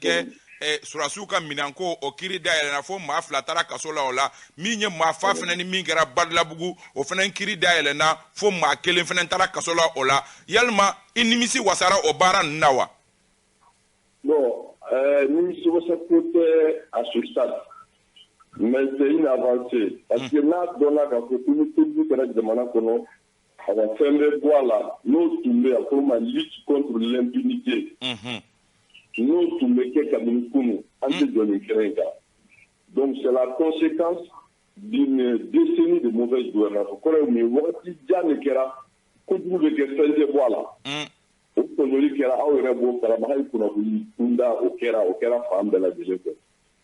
kɛ surasiw ka minɛnko, o kiri dayɛlɛnna fo maa fila taara kaso la. O la, min ye maafa fana ni min kɛra Badilabugu, o fana kiri dayɛlɛnna fo maa kelen fana taara kaso la o la. Yalima i nimisi wasara o baara ninnu na wa? Bon, nimisi wasa ko tɛ à ce stade, mais c'est une avancée, parce que n'a dɔnna k'a fɔ ko ni kojugu kɛra jamana kɔnɔ, awa, fɛn bɛ bɔ a la, n'o tun bɛ a fɔ ma lutte contre l'impunité, n'o tun bɛ kɛ kabini kunun, an tɛ jɔ nin kɛnɛ in kan. Donc c'est la conséquence d'une décennie de mauvaise gouvernance. O kɔrɔ ye mun ye? Wagati jan de kɛra, kojugu bɛ kɛ, fɛn tɛ bɔ a la. O tɔɲɔli kɛra, aw yɛrɛ b'o kalama, hali kunnafoni kunda, o kɛra fan bɛɛ lajɛlen fɛ.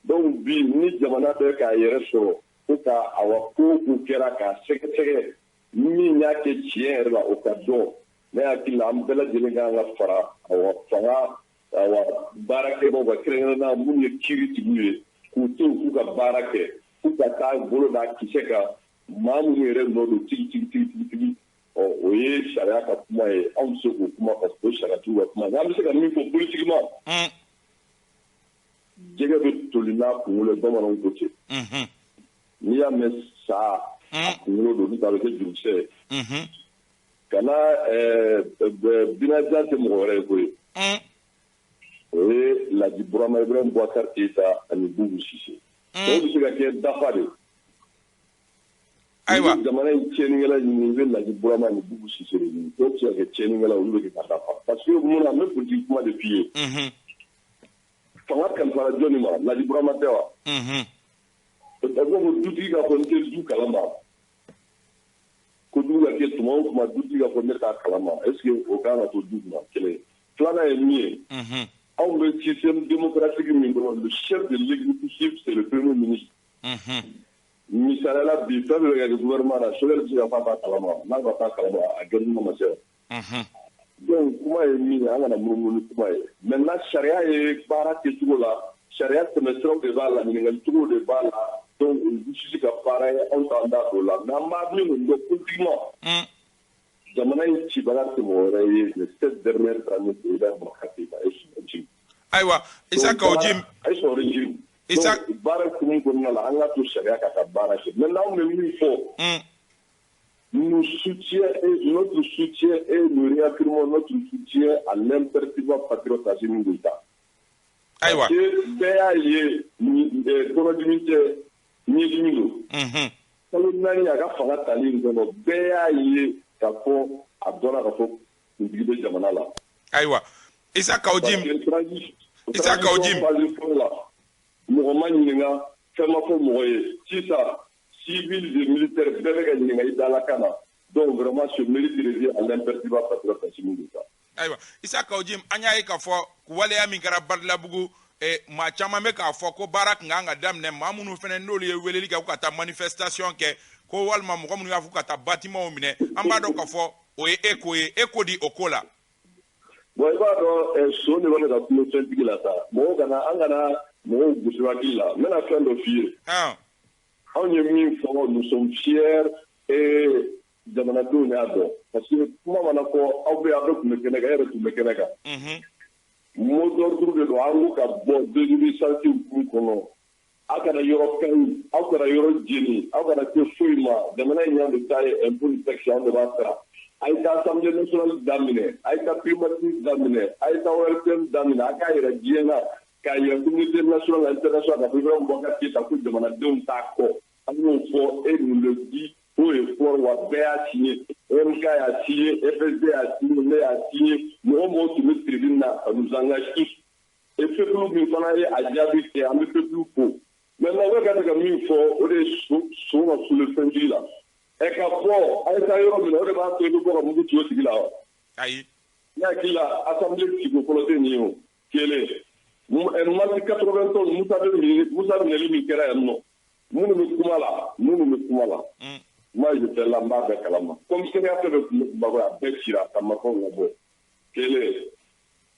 Donc bi, ni jamana bɛ k'a yɛrɛ sɔrɔ ko ka, awa, ko o ko kɛra, k'a sɛgɛsɛgɛ, min y'a kɛ tiɲɛ yɛrɛ la, o ka dɔn. Ne hakili la, an bɛɛ lajɛlen kan ka fara, awa, fanga, awa, baarakɛbaw ka, kɛrɛnkɛrɛnnenya minnu ye kiiritigiw ye, k'u to yen k'u ka baara kɛ, k'u ka taa bolo da kisɛ kan, maa minnu yɛrɛ nɔ don tigi tigi tigi tigi tigi. Ɔ, o ye sariya ka kuma ye, anw tɛ se k'o kuma parce que o sariyatigiw ka kuma. Nka an bɛ se ka min fɔ politiquement, jɛgɛ bɛ toli n'a kunkolo ye, bamananw ko ten. N'i y'a mɛn sa, a kunkolo don, n'o tɛ a bɛ kɛ jurukisɛ ye. Kana binajan tɛ mɔgɔ wɛrɛ ye koyi. O ye Laji Burama, Ibrahim Boubacar Keïta ani Boubou Cissé. Dɔw bɛ se ka kɛ dafa de. Ayiwa. N'i bɛ jamana in tiɲɛnikɛla ɲini, i bɛ Laji Burama ani Boubou Cissé de ɲini. Dɔw bɛ se ka kɛ tiɲɛnikɛla, olu bɛ kɛ ka dafa. Parce que mun na, n bɛ politique kuma de f'i ye. Fanga kalifara jɔnni ma? Laji Burama tɛ wa? A b'a fɔ dutigi k'a fɔ n tɛ du kalama. Kojugu ka kɛ tuma o tuma, dutigi k'a fɔ ne t'a kalama. Est ce que o kan ka to du kunna? Kelen. Filanan ye min ye, anw bɛ système démocratique min kɔnɔ, le chef de l'exécutif, c'est le premier ministre. Misaliyala, bi, fɛn fɛn bɛ ka kɛ gouvernement na, Choguel bɛ se ka fɔ a t'a kalama? N'a ko a t'a kalama, a gɛrɛnima ma se wa? Donc kuma ye min ye, an kana munumunu ni kuma ye. Maintenant, sariya ye baara kɛcogo la, sariya tɛmɛsiraw de b'a la, ɲininkali cogo de b'a la. Donc o ye justice ka baara ye, anw t'an da don o la. Mais an b'a min kɔni dɔn politiquement, jamana in cibaga tɛ mɔgɔ wɛrɛ ye, les 7 dernières années, c'est Ibrahim Boubacar Keïta et son régime. Ayiwa, Isa Kaw Jim. Et son régime. Isa Donc baara hukumu kɔnɔna la, an ka to sariya ka taa baara kɛ. Maintenant, anw bɛ min fɔ, nous soutient et notre soutien et nous réaffirmons notre soutien à l'imperturbable patriote Assimi Goïta. Ayiwa. Parce que bɛɛ y'a ye, kɔnɔdimi tɛ, ɲɛdimi don. Kalo 4 a ka fanga tali in kɔnɔ, bɛɛ y'a ye k'a fɔ a dɔnna k'a fɔ kuntigi bɛ jamana la. Ayiwa, Isa Kaw Jim. Parce que Isa Kaw Jim. transition phase fɔlɔ la, mɔgɔ ma ɲininka, fɛn ma fɔ mɔgɔ ye. Sisan, civil et militaire bɛɛ bɛ ka ɲininka i dalakan na. Donc vraiment, ce mérite revient à l'imperturbable patriote Assimi Goïta. Ayiwa, Isa Kaw Jim, an y'a ye k'a fɔ waleya min kɛra Badilabugu, maa caman bɛ k'a fɔ ko baara tun kan ka daminɛ. Maa minnu fana n'olu ye weleli kɛ ko ka taa manifestation kɛ, ko walima mɔgɔ minnu y'a fɔ ka taa bâtiment minɛ, an b'a dɔn k'a fɔ o ye e ko ye. E ko di o ko la? Bon, i b'a dɔn, so de bɛ ka kulo fɛntigi la sa. Mɔgɔw kana, an kana mɔgɔw gosi hakili la. N bɛna fɛn dɔ f'i ye. Anw ye min fɔ, nous sommes fiers et jamanadenw y'a dɔn, parce que kuma mana fɔ, aw bɛ, aw bɛɛ tun bɛ kɛnɛ kan, e yɛrɛ tun bɛ kɛnɛ kan. Mot d'ordre de don, an ko ka bɔ désobéissance hukumu kɔnɔ. Aw kana yɔrɔ kayi, aw kana yɔrɔ jeni, aw kana se foyi ma. Jamana in y'anw de ta ye, impôt ni taxe, anw de b'a sara. A ye taa Assemblée nationale daminɛ, a ye taa primature daminɛ, a ye taa ORTM daminɛ, a k'a yira diɲɛ na, k'a yira communauté nationale, internationale, k'a fɔ Ibrahim Boubacar Keïta ko jamanadenw t'a kɔ. An y'o fɔ et nous le dit haut et fort, wa bɛɛ y'a signé. MK y'a signé, FSD y'a signé, ne y'a signé, mɔgɔ mɔgɔ tun bɛ tribune na, ça nous engage tous. Et peuple min fana ye a jaabi kɛ, an bɛ peuple fo. Maintenant, u bɛ ka se ka min fɔ, o de ye so ka sule fɛntigi la. Ɛ, ka bɔ, a ye taa yɔrɔ min na, o de b'a to i bɛ bɔ ka mugu ci o tigi la wa? Ayi. Ne hakili la, assemblée ciko fɔlɔ tɛ nin ye o. Kelen. Mars 91, Musa bɛ minɛ, Musa minɛli min kɛra yan nɔ, minnu bɛ kuma la, minnu bɛ kuma la. Moi, j'étais là, n b'a bɛɛ kalama. Commissariat fɛn fɛn tun bɛ Bamakɔ, a bɛɛ cira ka marifaw labɔ. Kelen.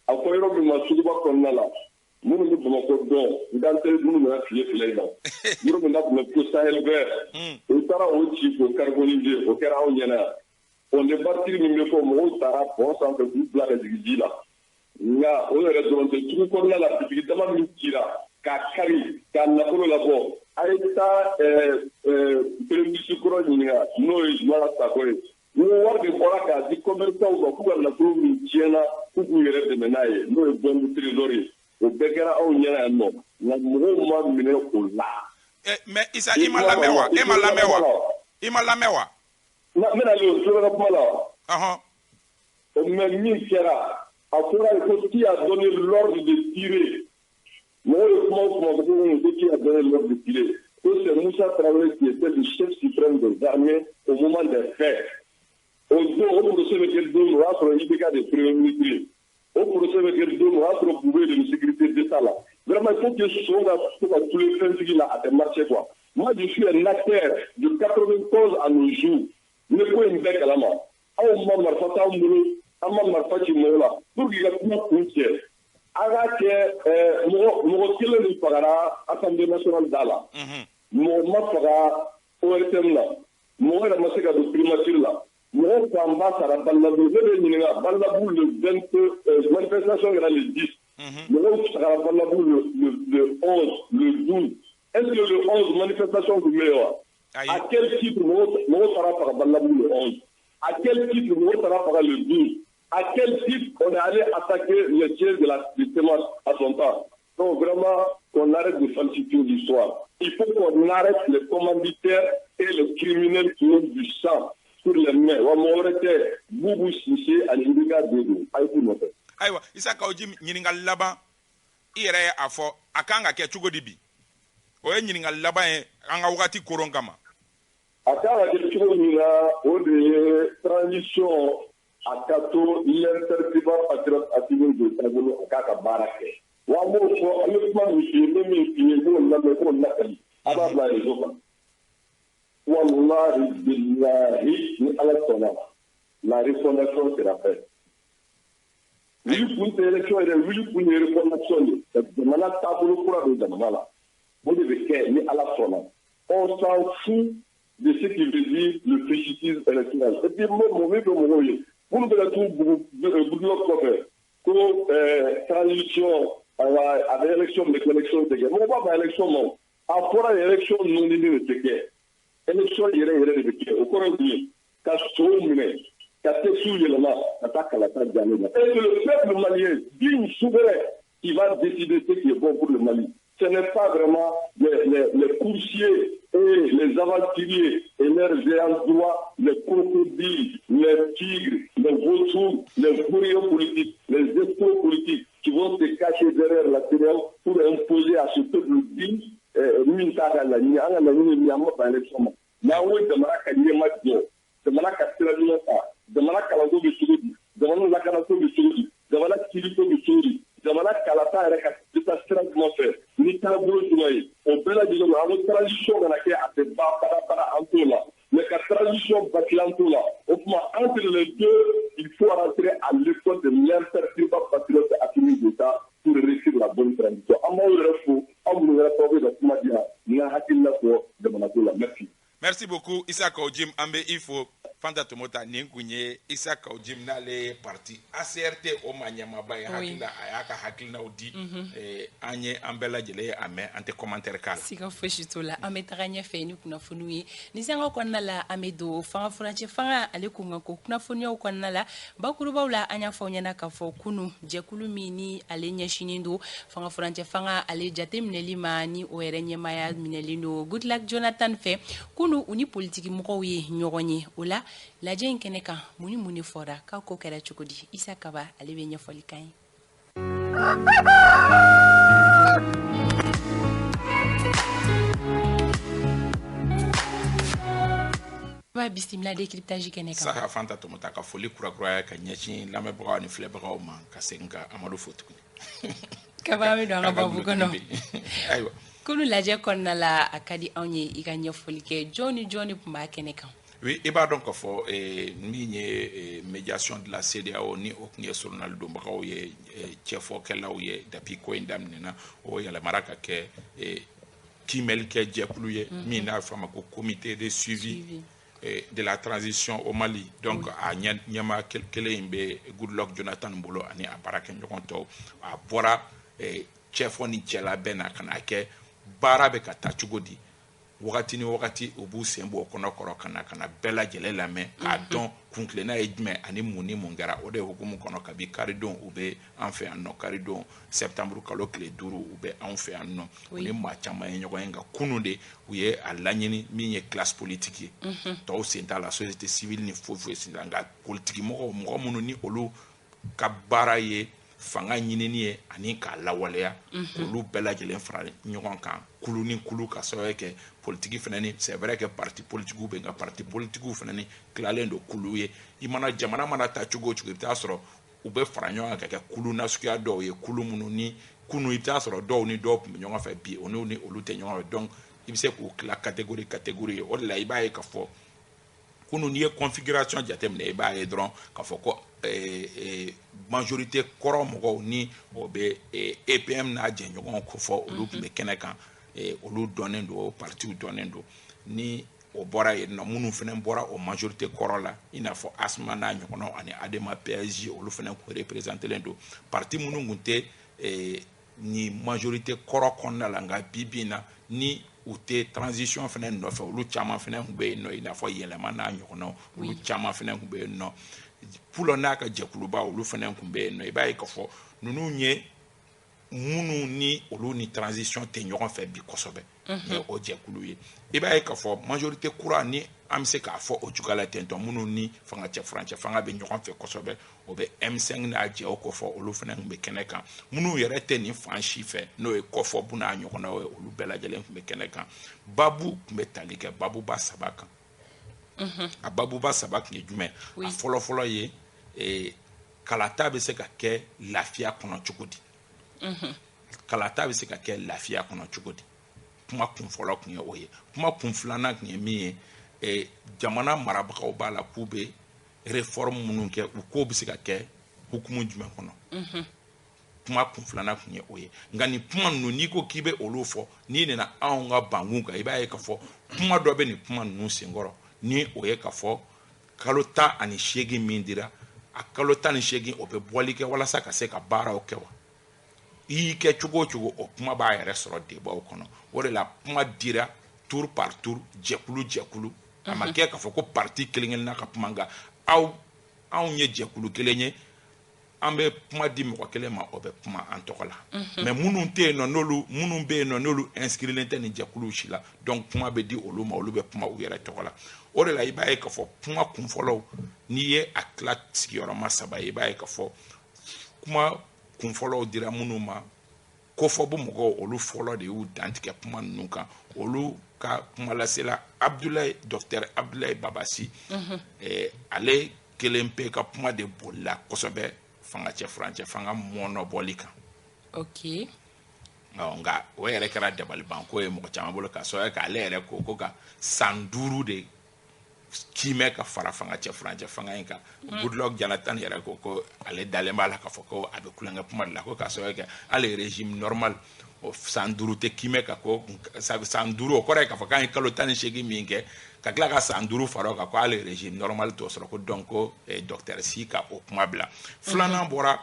A fɔ yɔrɔ min ma, suguba kɔnɔna la, minnu bɛ Bamakɔ dɔn, n kan tɛ minnu nana tile 2 in na. Yɔrɔ min na tun bɛ ko Sahel vert. U taara o ci k'o carboniser, o kɛra anw ɲɛna yan. Pont des Martyrs min bɛ fɔ, mɔgɔw taara pont sanfɛ k'u bila ka jigin ji la. Nka o yɛrɛ dɔrɔn tɛ, sugu kɔnɔna la bitigi dama min cira k'a kari k'a nafolo labɔ, a ye taa premier ministre kɔrɔ ɲininka, n'o ye Zumana Sako ye. N ko wari de bɔra k'a di commerçants ma k'u ka nafolo min tiɲɛna, k'u k'u yɛrɛ dɛmɛ n'a ye, n'o ye bon du trésor ye. O bɛɛ kɛra anw ɲɛna yan nɔ, nka mɔgɔw ma minɛ o la. Mais Isa, i ma lamɛn wa? E ma lamɛn wa? I ma lamɛn wa? N bɛna le o tulo ka kuma la wa? Mais min kɛra, a fɔra ko qui a donné l'ordre de tirer? Mɔgɔw ye kuma o kuma fɔ ko qui a donné l'ordre de tirer? Ko c'est Moussa Traoré qui était le chef suprême des armées au moment des faits. O don, o procès bɛ kɛ don min, o y'a sɔrɔ IBK de premier ministre ye. O procès bɛ kɛ don min, o y'a sɔrɔ Boubèye de bɛ sécurité d'État la. Vraiment, il faut que son ka to ka kule fɛntigi la, a tɛ marcher quoi. Moi, je suis un acteur de 91 à nos jours. Ne ko in bɛɛ kalama. Aw ma marifa t'anw bolo, an ma marifa ci mɔgɔw la. Pour que ka kuma kun cɛ, an k'a kɛ mɔgɔ kelen de fagara Assemblée nationale da la. Mɔgɔ ma faga ORTM la. Mɔgɔ yɛrɛ ma se ka don primature la. Mɔgɔ fanba sara Balabu. Ne bɛ ɲininka, Balabu le 20, manifestation kɛra le 10. Mɔgɔw sagara Balabu le 11, le 12. Est-ce que le 11 manifestation tun bɛ yen wa? À quel titre mɔgɔw taara faga Balabu le 11? À quel titre mɔgɔw taara faga le 12? À quel titre on est allé attaquer les sièges de la du CMAS à son temps? Donc vraiment, qu'on arrête de falsifier l'histoire. Il faut qu'on arrête les commanditaires et les criminels qui ont du sang sur les mains. Wa mɔgɔ wɛrɛ tɛ, Boubou Cissé ani IBK de don. A ye k'u nɔfɛ. Ayiwa, Isa Kawu Jim, ɲininkali laban, i yɛrɛ ye a fɔ, a kan ka kɛ cogo di bi? O ye ɲininkali laban ye an ka wagati koron kama. A kan ka kɛ cogo min na, o de ye transition, a ka to l'imperturbable patriote Assimi Goïta bolo, a k'a ka baara kɛ. Wa an b'o fɔ, an bɛ kuma min f'i ye, n bɛ min f'i ye, i b'o lamɛn, k'o lakali, a b'a bila réseau kan. Wallahi billahi, ni Ala sɔnna, la refondation sera faite. Wuli kun tɛ élection yɛrɛ, wuli kun ye refondation de, ka jamana taabolo kura don jamana la. O de bɛ kɛ ni Ala sɔnna. On s'en fout de ce qui veut dire le fétichisme électoral. Et puis mɔ min bɛ mɔgɔw ye, minnu bɛ ka t'u bugu Goodluck kɔfɛ ko transition, ayiwa, a bɛ élection bɛ kɛ, élection tɛ kɛ. Mɔgɔ b'a ban élection ma o. A fɔra élection nɔnini de tɛ kɛ. Élection yɛrɛ yɛrɛ de bɛ kɛ. O kɔrɔ ye mun ye? Ka sow minɛ, ka texte yɛlɛma, ka taa kalata jalen na. Et le peuple malien digne, souverain, qui va décider ce qui est bon pour le Mali. Ce n'est pas vraiment les coursiers et les aventuriers et leurs ayants droit, les crocodiles, les tigres, les vautours, les vauriens politiques, les escrocs politiques qui vont se cacher derrière la CEDEAO pour imposer à ce peuple digne min t'a ka laɲini. An ka laɲini ye min ye, an ma ban élection ma. Mais an ko jamana ka ɲɛma jɔ, jamana ka sira ɲuman ta, jamana kalanko bɛ cogo di, jamana lakanako bɛ cogo di, jamana kiiriko bɛ cogo di, jamana kalata yɛrɛ ka taa sira jumɛn fɛ ni taabolo jumɛn ye, o bɛɛ lajɛlen an ko transition kana kɛ, a tɛ ban bara an t'o la, mais ka transition bâcler an t'o la. O tuma, entre les deux, il faut rentrer à l'école de l'imperturbable patriote Assimi Goïta pour réussir la bonne transition. An b'aw yɛrɛ fo, aw minnu yɛrɛ sababu ye ka kuma di yan, n ka hakilina fɔ jamana ko la. Merci. Merci beaucoup, Issa Kaou Djim. An bɛ i fo. Fanta Tomota, nin kun ye Issa Kaou Djim, n'ale ye parti ACRT o maa ɲɛmaaba ye. Hakili la, a y'a ka hakilinaw di an ye, an bɛɛ lajɛlen ye a mɛn, an tɛ commentaire k'a la. Siga fosi t'o la. An bɛ taga ɲɛfɛ ni kunnafoniw ye. Ni sanga kɔnɔna la, an bɛ don fanga furancɛ fanga ale kunkanko kunnafoniyaw kɔnɔna la. Bakurubaw la, an y'a fɔ aw ɲɛna k'a fɔ kunu, jɛkulu min ni ale ɲɛsinnen don fanga furancɛ fanga ale jateminɛli ma, ni o yɛrɛ ɲɛmaaya minɛlen don Goodluck Jonathan fɛ, kunu u ni politiki mɔgɔw ye ɲɔgɔn ye. O la, lajɛ in kɛnɛ kan, mun ni mun de fɔra, k'a ko kɛra cogo di? Isa Kaba, ale bɛ ɲɛfɔli kan ye. Ba bisimila décryptage kɛnɛ kan. Saha Fanta Tomota, ka foli kurakuraya ka ɲɛsin lamɛnbagaw ani filɛbagaw ma, ka segin ka Amadu fo tuguni. Kaba, an bɛ don an ka babu kɔnɔ. Ayiwa. Kunu lajɛ kɔnɔna la, a ka di anw ye i ka ɲɛfɔli kɛ, jɔn ni jɔn de tun b'a kɛnɛ kan? Oui, i b'a dɔn k'a fɔ min ye médiation de la CEDEAO, ni o tun ye soronali donbagaw ye, cɛfɔkɛlaw ye depuis ko in daminɛna, o yɛlɛmara ka kɛ kiimɛli kɛ jɛkulu ye, min n'a fɔ a ma ko comité de suivi. de la transition au Mali. Donc a ɲɛmaa kelen in bɛ Goodluck Jonathan bolo ani a baarakɛɲɔgɔn tɔw. A bɔra cɛfɔ ni cɛlabɛn na ka na kɛ baara bɛ ka taa cogo di. Wagati ni wagati, u b'u sen bɔ o kɔnɔ kɔrɔ ka na bɛɛ lajɛlen lamɛn k'a dɔn kuntilenna ye jumɛn ani mun ni mun kɛra. O de hukumu kɔnɔ, kabi karidon u bɛ an fɛ yan nɔ, karidon septembre kalo tile 5, u bɛ anw fɛ yan nɔ. U ni maa caman ye ɲɔgɔn ye, nka kunun de u ye a laɲini min ye classe politique ye, tɔw sen t'a la, société civile ni foyi foyi sen t'a la, nka politique mɔgɔw, mɔgɔ minnu ni olu ka baara ye fanga ɲinini ye ani k'a lawaleya, olu bɛɛ lajɛlen fara ɲɔgɔn kan kulu ni kulu, ka sababu kɛ politiki fana ni, c'est vrai que parti politikiw bɛ, nka parti politikiw fana ni tilalen don kulu ye. I mana jamana mana taa cogo o cogo, i bɛ taa sɔrɔ u bɛ fara ɲɔgɔn kan ka kɛ kulu nasuguya dɔw ye, kulu minnu ni kunu i bɛ taa sɔrɔ dɔw ni dɔw tun bɛ ɲɔgɔn fɛ, bi o n'u ni olu tɛ ɲɔgɔn fɛ. Donc i bɛ se k'u tila catégorie catégorie ye. O de la i b'a ye k'a fɔ kunun, n'i ye configuration jateminɛ, i b'a ye dɔrɔn k'a fɔ ko majorité kɔrɔ mɔgɔw ni o bɛ EPM n'a jɛɲɔgɔnw kofɔ, olu tun bɛ kɛnɛ kan, olu dɔnnen don, o partiw dɔnnen don. Ni o bɔra yen nɔ, minnu fana bɔra o majorité kɔrɔ la, i n'a fɔ ASMA n'a ɲɔgɔnnaw ani ADEMA PSG, olu fana tun représentélen don. Parti minnu tun tɛ ni majorité kɔrɔ kɔnɔna la, nka bi bi in na ni u tɛ transition fana nɔfɛ, olu caman fana tun bɛ yen nɔ, i n'a fɔ Yɛlɛma n'a ɲɔgɔnnaw, olu caman fana tun bɛ yen nɔ. Pulɔ n'a ka jɛkuluba, olu fana tun bɛ yen nɔ. I b'a ye k'a fɔ ninnu ye minnu ni olu ni transition tɛ ɲɔgɔn fɛ bi kosɛbɛ, ni o jɛkulu ye. I b'a ye k'a fɔ majorité kura ni an bɛ se k'a fɔ o cogoya la ten tɔ, minnu ni fanga cɛ furancɛ fanga bɛ ɲɔgɔn fɛ kosɛbɛ, o bɛ M5 n'a jɛw kɔfɔ, olu fana tun bɛ kɛnɛ kan. Minnu yɛrɛ tɛ nin fan si fɛ, n'o ye kɔfɔ n'a ɲɔgɔnnaw ye, olu bɛɛ lajɛlen tun bɛ kɛnɛ kan. Babu tun bɛ tali kɛ babuba saba kan. A babuba saba tun ye jumɛn? A fɔlɔ-fɔlɔ ye kalata bɛ se ka kɛ lafiya kɔnɔ cogo di? Kalata bɛ se ka kɛ lafiya kɔnɔ cogo di? Kuma kun fɔlɔ tun ye o ye. Kuma kun filanan tun ye min ye, jamana marabagaw b'a la k'u bɛ réforme minnu kɛ, u k'o bɛ se ka kɛ hukumu jumɛn kɔnɔ? Kuma kun filanan tun ye o ye. Nka nin kuma ninnu, n'i ko k'i bɛ olu fɔ, n'i nana anw ka bankun kan, i b'a ye k'a fɔ kuma dɔ bɛ nin kuma ninnu senkɔrɔ, ni o ye k'a fɔ kalo 18 min dira, a kalo 18, o bɛ bɔli kɛ walasa ka se ka baaraw kɛ wa? I y'i kɛ cogo o cogo, o kuma b'a yɛrɛ sɔrɔ débat kɔnɔ. O de la kuma dira tour par tour, jɛkulu jɛkulu. A ma kɛ k'a fɔ ko parti kelen kelenna ka kuma, nka aw, anw ye jɛkulu kelen ye, an bɛ kuma di mɔgɔ kelen ma, o bɛ kuma an tɔgɔ la. Mais minnu tɛ yen nɔ, n'olu minnu bɛ yen nɔ, n'olu inscrilen tɛ nin jɛkuluw si la, donc kuma bɛ di olu ma, olu bɛ kuma u yɛrɛ tɔgɔ la. O de la i b'a ye k'a fɔ kuma kunfɔlɔw, n'i ye a tila sigiyɔrɔma saba ye, i b'a ye k'a fɔ kuma kunfɔlɔw dira minnu ma, kofɔbu mɔgɔw, olu fɔlɔ de y'u dantigɛ kuma ninnu kan. Olu ka kumalasela Abdoulaye, docteur Abdoulaye Baba Sy, ale kelen pe ka kuma de bolila kosɛbɛ fanga cɛ furancɛ fanga mɔnɔbɔli kan. Nka o yɛrɛ kɛra dabalibanko ye mɔgɔ caman bolo, ka sababu kɛ ale yɛrɛ ko ko ka san 5 de kiimɛ ka fara fanga cɛ furancɛ fanga in kan. Goodluck Jonathan yɛrɛ ko ko ale dalen b'a la k'a fɔ ko a bɛ kulonkɛ kuma de la, ko ka sababu kɛ hali régime normal, o san 5 tɛ kiimɛ ka ko san 5. O kɔrɔ ye k'a fɔ k'an ye kalo 18 min kɛ, ka tila ka san 5 fara o kan, ko hali régime normal t'o sɔrɔ. Ko donc ko docteur Sy ka o kuma bila. Filanan bɔra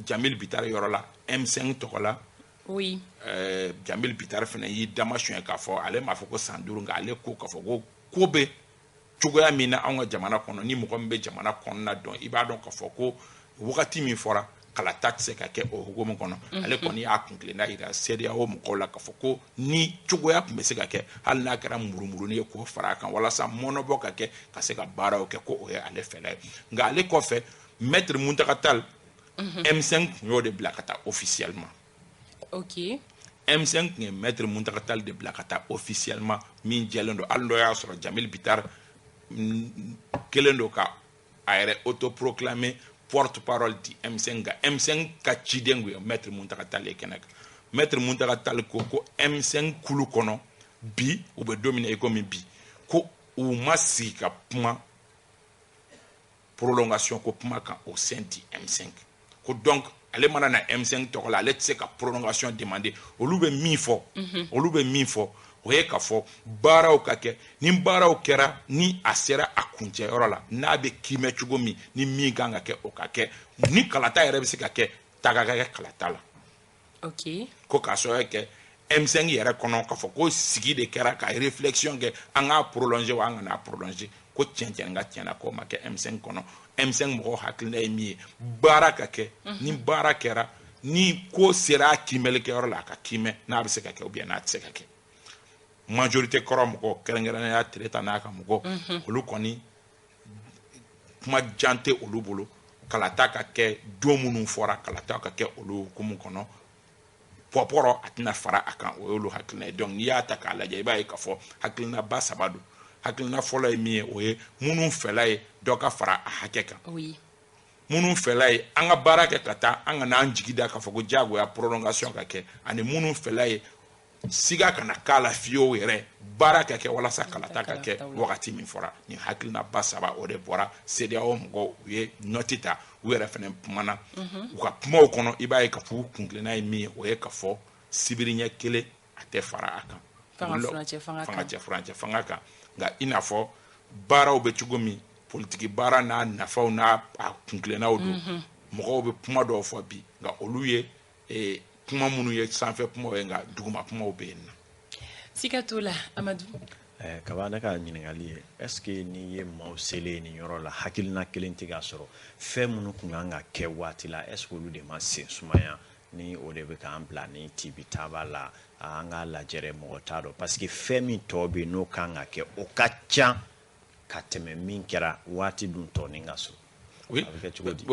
Jamil Bittar yɔrɔ la, M5 tɔgɔ la. Jamil Bittar fana y'i dama suɲɛ k'a fɔ ale m'a fɔ ko san 5, nka ale ko k'a fɔ ko ko bɛ cogoya min na anw ka jamana kɔnɔ, ni mɔgɔ min bɛ jamana kɔnɔna dɔn, i b'a dɔn k'a fɔ ko wagati min fɔra, kalata tɛ se ka kɛ o hukumu kɔnɔ. Ale kɔni y'a kuntilenna yira CEDEAO mɔgɔw la k'a fɔ ko ni cogoya tun bɛ se ka kɛ, hali n'a kɛra murumuruni ye, k'o fara a kan walasa mɔnɔbɔ ka kɛ ka se ka baaraw kɛ, ko o ye ale fɛla ye. Nka ale kɔfɛ, maître Mountaga Tall, M5 tun y'o de bila ka taa officiellement. M5 tun ye maître Mountaga Tall de bila ka taa officiellement, min jɛlen don, hali n'o y'a sɔrɔ Jamil Bittar kelen don ka a yɛrɛ autoproclamé porte-parole du M5, nka M5 ka ciden kun ye maître Mountaga Tall ye kɛnɛ kan. Maître Mountaga Tall ko ko M5 kulu kɔnɔ bi, u bɛ don min na i komi bi, ko u ma sigi ka kuma prolongation ko kuma kan au sein du M5, ko donc ale mana na M5 tɔgɔ la, ale tɛ se ka prolongation demander. Olu bɛ min fɔ, olu bɛ min fɔ, O ye k'a fɔ baaraw ka kɛ, ni baaraw kɛra, ni a sera a kuncɛyɔrɔ la, n'a bɛ kiimɛ cogo min, ni min kan ka kɛ, o ka kɛ. Ni kalata yɛrɛ bɛ se ka kɛ, taga ka kɛ kalata la. Ko k'a sababu kɛ M5 yɛrɛ kɔnɔ, k'a fɔ ko sigi de kɛra ka réflexion kɛ, an k'a prolonger wa an kana prolonger, ko tiɲɛ tiɲɛ ka tiɲɛna k'o ma kɛ M5 kɔnɔ. M5 mɔgɔw hakilina ye min ye, baara ka kɛ. Ni baara kɛra, ni ko sera a kiimɛlikɛyɔrɔ la, a ka kiimɛ, n'a bɛ se ka kɛ ou bien n'a tɛ se ka kɛ. Majorité kɔrɔ mɔgɔw, kɛrɛnkɛrɛnnenya Tereta n'a ka mɔgɔw, olu kɔni kuma jan tɛ olu bolo. Kalata ka kɛ don minnu fɔra, kalata ka kɛ olu hukumu kɔnɔ, pɔpɔrɔ a tɛna fara a kan, o y'olu hakilina ye. Donc n'i y'a ta k'a lajɛ, i b'a ye k'a fɔ hakilinaba saba don. Hakilina fɔlɔ ye min ye, o ye minnu fɛla ye dɔ ka fara a hakɛ kan. Minnu fɛla ye an ka baara kɛ ka taa, an kana an jigi da k'a fɔ ko diyagoya prolongation ka kɛ, ani minnu fɛla ye siga kana k'a la fiyewu yɛrɛ, baara ka kɛ walasa kalata ka kɛ wagati min fɔra. Nin hakilinaba saba, o de bɔra CEDEAO mɔgɔw, u ye note ta, u yɛrɛ fana kumana. U ka kumaw kɔnɔ, i b'a ye k'a fɔ u kuntilenna ye min ye, o ye k'a fɔ sibiri ɲɛ kelen a tɛ fara a kan, fanga cɛ furancɛ fanga kan. Nka i n'a fɔ baaraw bɛ cogo min, politiki baara n'a nafaw n'a a kuntilennaw don, mɔgɔw bɛ kuma dɔw fɔ bi, nka olu ye kuma minnu ye sanfɛ kumaw ye, nka duguma kumaw bɛ yen nɔ. Siga t'o la, Amadu. Kaba, ne ka ɲininkali ye, est ce que n'i ye maaw selen nin yɔrɔ la, hakilina kelen tɛ ka sɔrɔ, fɛn minnu tun kan ka kɛ waati la, est ce que olu de ma sen sumaya, ni o de bɛ k'an bila ni tibi taaba la? An k'a lajɛ, mɔgɔ t'a dɔn, parce que fɛn min tɔ bɛ yen n'o kan ka kɛ, o ka ca ka tɛmɛ min kɛra. Waati dun tɔ ni ka so. Oui, a bɛ kɛ cogo di?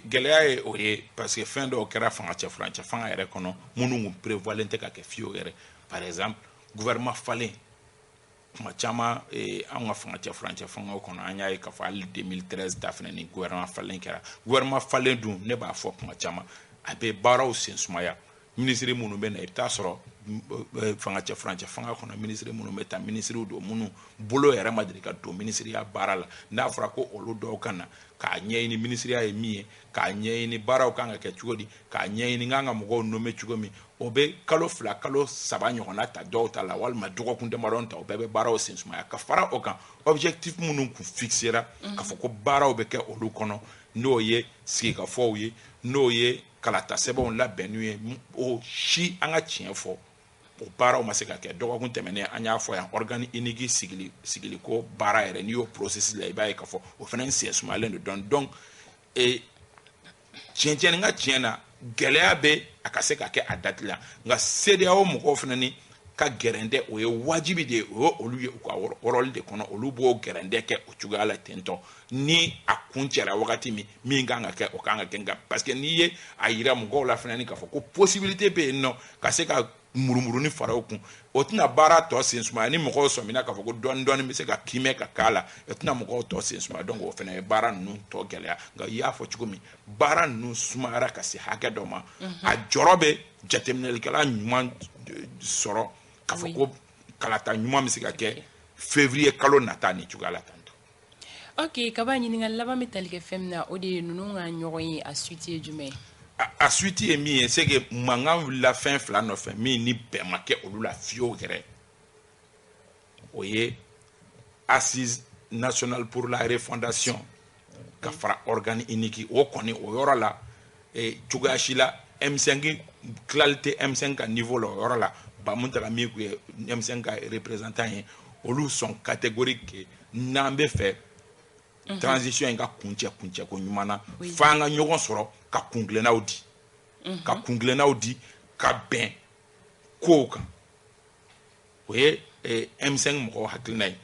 Gɛlɛya ye o ye, parce que fɛn dɔw kɛra fanga cɛ furancɛ fanga yɛrɛ kɔnɔ, minnu kun prévoilen tɛ ka kɛ fiyewu yɛrɛ. Par exemple, gouvernement falen, kuma caman anw ka fanga cɛ furancɛ fangaw kɔnɔ, an y'a ye k'a fɔ hali 2013 ta fɛnɛ, ni gouvernement falen kɛra. Gouvernement falen dun, ne b'a fɔ kuma caman, a bɛ baaraw sen sumaya. Minisiri minnu bɛ na, i bɛ taa sɔrɔ fanga cɛ furancɛ fanga kɔnɔ, minisiri minnu bɛ taa, minisiriw don minnu bolo yɛrɛ ma deli ka don minisiriya baara la. N'a fɔra ko olu dɔw ka na k'a ɲɛɲini minisiriya ye min ye, k'a ɲɛɲini baaraw kan ka kɛ cogo di, k'a ɲɛɲini k'an ka mɔgɔw nommer cogo min, o bɛ kalo 2, kalo 3 ɲɔgɔnna ta dɔw ta la, walima dɔgɔkun damadɔ ta. O bɛɛ bɛ baaraw sen sumaya. Ka fara o kan, objectif minnu kun fixera k'a fɔ ko baaraw bɛ kɛ olu kɔnɔ, n'o ye sigikafɔw ye, n'o ye kalata sɛbɛnw labɛnniw ye, o si, an ka tiɲɛ fɔ, o baaraw ma se ka kɛ. Dɔgɔkun tɛmɛnen, an y'a fɔ yan, organe unique sigili, sigiliko baara yɛrɛ, n'i y'o processus la, i b'a ye k'a fɔ o fana sen sumayalen don dɔɔni. Donc tiɲɛ tiɲɛ ka tiɲɛ na, gɛlɛya bɛ a ka se ka kɛ a date la. Nka CEDEAO mɔgɔw fana ni ka gɛrɛndɛ, o ye wajibi de ye, o ye olu ye u ka rôle de kɔnɔ, olu b'o gɛrɛndɛ kɛ o cogoya la ten tɔ. Ni a kun cɛra wagati min, min kan ka kɛ, o kan ka kɛ. Nka parce que n'i ye a yira mɔgɔw la fana, ni k'a fɔ ko possibilité bɛ yen nɔ ka se ka murumuruni fara o kun, o tɛna baara tɔ sen sumaya. Ni mɔgɔw sɔmina k'a fɔ ko dɔɔni dɔɔni bɛ se ka kiimɛ ka k'a la, o tɛna mɔgɔw tɔ sen sumaya. Donc o fana ye baara ninnu tɔ gɛlɛya. Nka i y'a fɔ cogo min, baara ninnu sumayara ka se hakɛ dɔ ma, a jɔrɔ bɛ jateminɛlikɛla ɲuman sɔrɔ k'a fɔ ko kalata ɲuman bɛ se ka kɛ février kalo nata ni cogoya la tan. Ok, Kaba, ɲininkali laban bɛ tali kɛ fɛn min na, o de ye ninnu ka ɲɔgɔn ye, a suite ye jumɛn ye? A suite ye min ye, c'est que mankan wulila fɛn fila nɔfɛ min ni bɛn ma kɛ olu la fiyewu yɛrɛ. O ye assise nationale pour la refondation ka fara organe unique. O kɔni, o yɔrɔ la, cogoya si la M5 tilali tɛ M5 ka niveau la o yɔrɔ la. Ba Mountaga min tun ye M5 ka représentant ye, olu sont catégoriques: n'an bɛ fɛ transition in ka kuncɛ kuncɛ ko ɲuman na, f'an ka ɲɔgɔn sɔrɔ ka kuntilennaw di, ka kuntilennaw di, ka bɛn kow kan. O ye M5 mɔgɔw hakilina ye.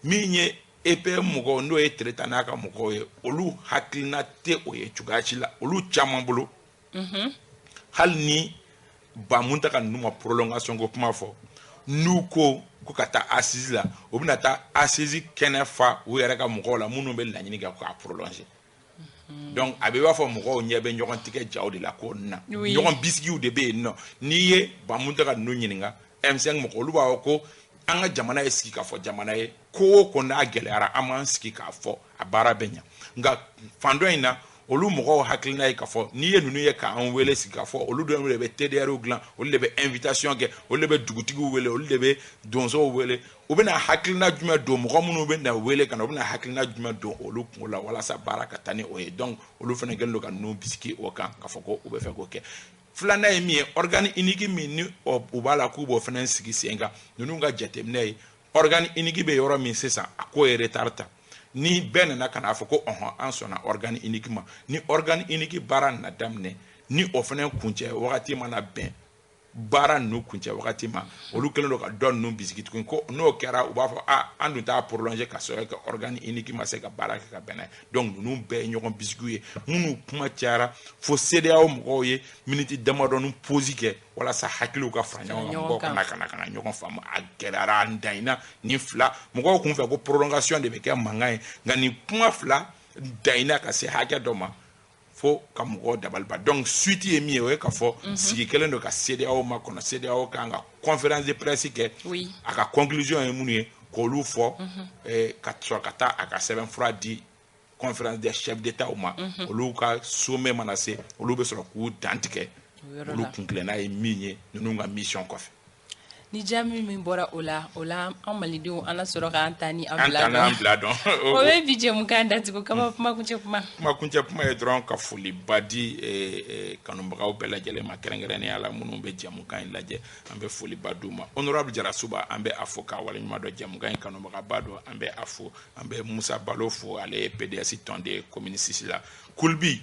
Min ye EPM mɔgɔw, n'o ye Tereta n'a ka mɔgɔw ye, olu hakilina tɛ o ye cogoya si la. Olu caman bolo, hali ni ba Mountaga ninnu ma prolongation ko kuma fɔ, n'u ko ko ka taa assise la, u bɛna taa assise kɛnɛ fa u yɛrɛ ka mɔgɔw la minnu bɛ laɲini kɛ k'a prolonger. Donc a bɛ i b'a fɔ mɔgɔw ɲɛ bɛ ɲɔgɔn tigɛ jaw de la ko na ɲɔgɔn bisigiw de bɛ yen nɔ. N'i ye ba Mountaga ninnu ɲininka, M5 mɔgɔ, olu b'a fɔ ko an ka jamana ye sigi k'a fɔ jamana ye, ko o ko n'a gɛlɛyara, an b'an sigi k'a fɔ, a baara bɛ ɲɛ. Nka fan dɔ in na, Olu mɔgɔw hakilina ye k'a fɔ n'i ye ninnu ye k'an wele sigi k'a fɔ, olu de bɛ TDR dilan, olu de bɛ invitation kɛ, olu de bɛ dugutigiw wele, olu de bɛ donsow wele. U bɛna hakilina jumɛn don mɔgɔ minnu bɛ na wele ka na, u bɛna hakilina jumɛn don olu kungo la walasa baara ka taa ni o ye? Donc olu fana kɛlen don ka ninnu bisigi o kan k'a fɔ ko u bɛ fɛ k'o kɛ. Filanan ye min ye, organe unique min ni u b'a la k'u b'o fana sigi sen kan, ninnu ka jateminɛ ye, organe unique bɛ yɔrɔ min sisan, a ko ye retard ta. Ni bɛɛ nana ka n'a fɔ ko ɔhɔn, an sɔnna organe unique ma, ni organe unique baara nana daminɛ, ni o fana kuncɛ wagati mana bɛn baara ninnu kuncɛ wagati ma, olu kɛlen don ka dɔ ninnu bisigi tuguni ko n'o kɛra, u b'a fɔ a an dun t'a prolonger ka sɔrɔ kɛ organe unique ma se ka baara kɛ ka bɛn n'a ye. Donc ninnu bɛɛ ye ɲɔgɔn bisigiw ye minnu kuma cayara fo CEDEAO mɔgɔw ye miniti damadɔni pause kɛ walasa hakiliw ka fara ɲɔgɔn kan, mɔgɔw kana ɲɔgɔn faamu. A gɛlɛyara, an danna nin fila. Mɔgɔw kun fɛ ko prolongation de bɛ kɛ mankan ye, nka nin kuma fila danna ka se hakɛ dɔ ma fo ka mɔgɔw dabaliba. Donc suite ye min ye, o ye k'a fɔ sigi kɛlen don ka CEDEAO ma kɔnɔ. CEDEAO kan ka conférence de presse kɛ, a ka conclusion ye minnu ye k'olu fɔ, ka sɔrɔ ka taa a ka sɛbɛnfura di conférence des chefs d'État ma. Olu ka sommet mana se, olu bɛ sɔrɔ k'u dantigɛ olu kuntilenna ye min ye ninnu ka mission kɔfɛ. Ni jaabi min bɔra o la, o la an malidenw, an na sɔrɔ k'an ta ni an bila dɔn, bila dɔn. O bɛ bi jɛmukan datugu kaba. Kuma kuncɛ kuma. Kuma kuncɛ kuma ye dɔrɔn ka foliba di kanubagaw bɛɛ lajɛlen ma, kɛrɛnkɛrɛnnenya la minnu bɛ jɛmukan in lajɛ, an bɛ foliba d'u ma. Honorable Jarasuba, an bɛ a fo k'a waleɲuman dɔn, jɛmukan in kanubagaba don, an bɛ a fo. An bɛ Musa Balo fo, ale ye PDS tɔnden commune 6 la. Kulbi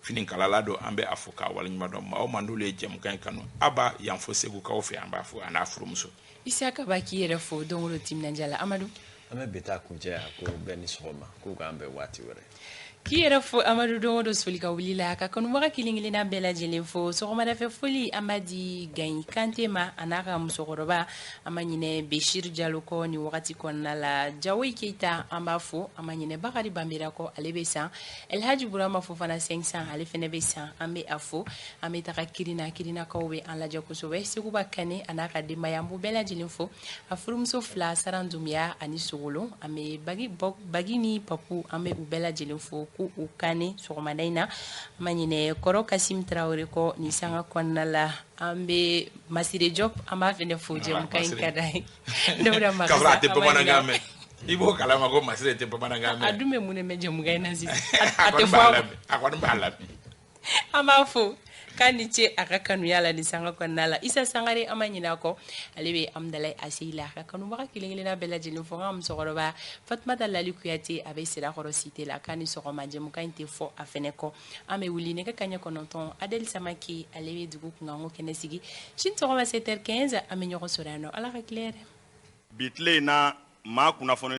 finikalala don, an bɛ a fo k'a waleɲuman dɔn. Maa o maa n'olu ye jɛmukan in kanu, a b'a yan fo Segukaw fɛ, an b'a fo a n'a furumuso. Isiyaka Ba, k'i yɛrɛ fo don o don timinandiya la. Amadu. An bɛ bi ta kuncɛ, a ko bɛɛ ni sɔgɔma, k'u k'an bɛn waati wɛrɛ. K'i yɛrɛ fo Amadu, don o don soli ka wuli la ka kanubaga kelen kelenna bɛɛ lajɛlen fo. Sɔgɔmadafɛ foli, an b'a di Gayi Kante ma, a n'a ka musokɔrɔba. An ma ɲinɛ Beshir Jalo kɔ nin wagati kɔnɔna la. Jawoyi Keyita, an b'a fo. An ma ɲinɛ Bakari Banbera kɔ, ale bɛ san. Elhaji Burama Fofana 500, ale fɛnɛ bɛ san, an bɛ a fo. An bɛ taga Kirina, Kirinakaw bɛ an lajɛ kosɛbɛ. Seguba Kane a n'a ka denbaya, an b'u bɛɛ lajɛlen fo. A furumuso fila, Saran Dunbiya ani Sogolo, an bɛ Bagi ni Papu, an bɛ u bɛɛ lajɛlen fo k'u u kane sɔgɔmada in na. An ma ɲinɛ kɔrɔ Kasim Tarawele kɔ nin sanga kɔnɔna la. An bɛ Masire Jɔp, an b'a fɛnɛ fo, jɛmukan in ka d'a ye. Dawuda K'a sɔrɔ a tɛ bamanankan mɛn, i b'o kalama ko Masire tɛ bamanankan mɛn. A dun bɛ mun de mɛn jɛmukan in na sisan? A tɛ fɔ, a kɔni b'a lamɛn. An b'a fo k'a ni ce a ka kanuya la nin sanga kɔnɔna la. Isa Sangare, an ma ɲinɛ a kɔ, ale bɛ Amudalayi ACI la. Ka kanubaga kelen kelenna bɛɛ lajɛlen fo. N ka musokɔrɔba Fatumata Lali Kuyate, a bɛ Sirakɔrɔ cité la, k'a ni sɔgɔma. Jɛmukan in tɛ fɔ a fɛnɛ kɔ. An bɛ wuli nɛgɛ kaɲɛ 9, Adeli Samake, ale bɛ dugu kunkanko kɛnɛ sigi. Sini sɔgɔma 7h15, an bɛ ɲɔgɔn sɔrɔ yan nɔ. Ala ka tile hɛrɛ. Bi tile in na, maa kunnafoni.